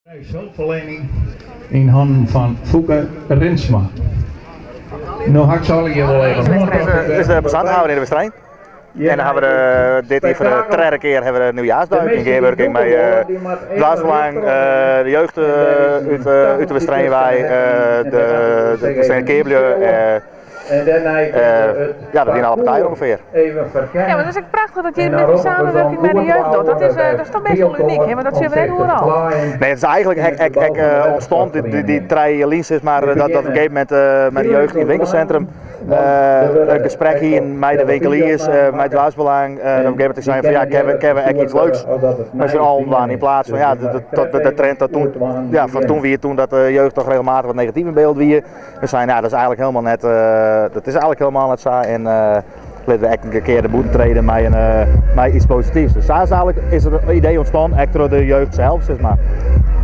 Hulpverlening yn hannen fan Foeke Rinsma. No ha ik se allegear wol even hân. It is de passantehâlding yn De Westereen. En dan hawwe we dit jier foar de tredde kear hawwe we de nieuwjaarsduik yn gearwurking mei Doarpsbelang, de jeugd út út De Westereen wei, de Westereen keaplju. Ja, dat wiene alle partijen ûngefear. Ja, mar dat is ek prachtich dat hjir met die samenwerking mei de jeugd docht. Dat is, dat is toch best wol unyk, hè? Want dat sjogge we net oeral. Nee, it is eigentlik ek, ek, ek ûntstien dy, dy trije jier lyn, sis mar, dat, dat op in gegeven momint mei de jeugd yn it winkelsintrum in gesprek hienen mei de winkeliers, mei it doarpsbelang. En op in gegeven momint seinen fan ja, kinne we, kinne we ek iets leuks mei syn allen dwaan yn plaats fan ja, de, de trend dat toen, ja, fan toen wie toen dat de jeugd toch regelmatig wat negatyf yn byld wie. We seinen ja, dat is eigentlik hielendal net, dat is eigentlik hielendal net sa en litte we ek in kear de bûten trede mei in, mei iets posityfs. Dus sa is eigentlik is it idee ûntstien, ek troch de jeugd sels, sis mar.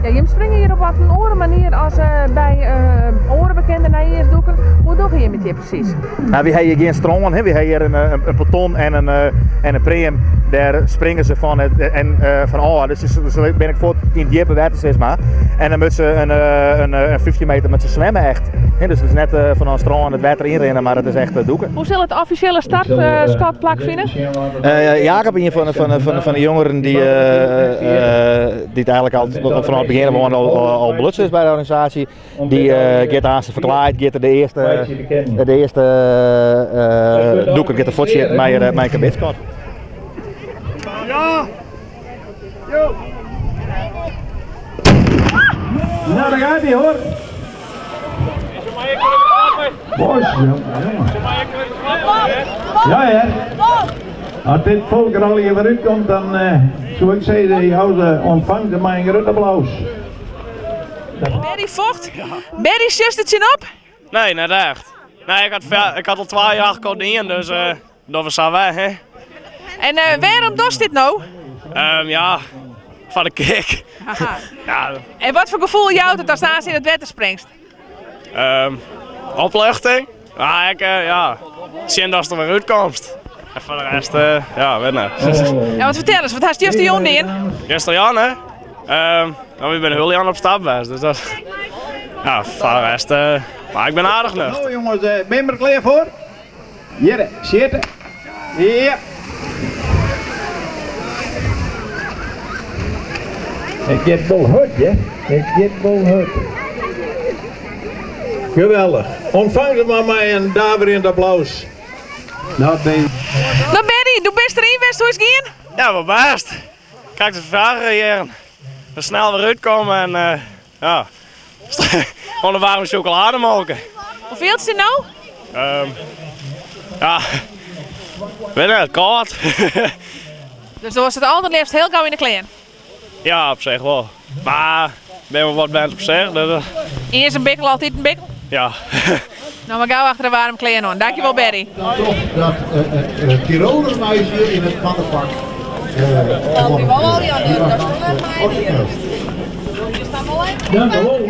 Ja, jim springe hjir op wat in oare manier as by oare bekende nijjiersdûken. Hoe dogge jim it hjir presys? Nou, wy hawwe hjir gjin strân, hè. Wy hawwe hjir in ponton en in pream. Dêr springe se fan en fan ôf. Dus se binne ek fuort yn it djippe wetter, sis mar. En dan moatte se in 15 meter moatte se swimme echt. Hè, dus it is net fan in strân it wetter ynrinne, mar it is echt dûke. Hoe sil it offisjele startskot plakfine? Jacob, ien fan de jongeren dy't eigentlik al fanôf it begjin af oan al belutsen is by de organisaasje, dy giet aanst ferklaaid, giet er de earste dûker giet er fuortsjitten mei in karbidskot. Ja! Jo! Nou, daar gaat hij hoor. Bos, jongen. Ja, hè. As dit folk der allegear wer útkomt, dan soe ik sizze, jou se ûntfangt se mei in grut applaus. Berry Vogt. Berry, sjochst der tsjinop? Nee, net echt. Nee, ik had al twa jachtkoart dien, dus dogge we sa wer, hè. En wêrom dochst dit no? Ja, foar de kick. Ja. En wat foar gefoel jout it ast aanst yn it wetter springst? Opluchting. Maar ik, ja, sjen datst der wer útkomst. En foar de rest, ja, wit net. Ja, want fertel ris, wat hast justerjûn dien? Justerjûn, hè? No, wy binne hiel jûn op stap west, dus dat... Ja, foar de rest, mar ik bin aardich nuchter. No jonges, binne we der klear foar? Hjirre, sjitte. Ja. It giet wol hurd, hear. It giet wol hurd. Geweldich. Ontfang se mar mei in daverjend applaus. No Berry, do bist deryn west, hoe is it gien? Ja, wol bêst. Krekt de fragen hearren. Der snel wer útkomme en ja, oan de waarme sjokolademelke. Hoe fielst dy no? Ja, wit net, kâld. Dus do wolst it alderleafst hiel gau yn de klean? Ja, op sich wol. Mar bin wol wat wend op sich. Dus. Iens in bikkel, altyd in bikkel? Ja. No mar gau achter de waarme klean oan. Dankjewol Berry. Dan toch dat het Tiroler meisje in het mannenpak gewonnen heeft. Die was origineel. Dank u wel.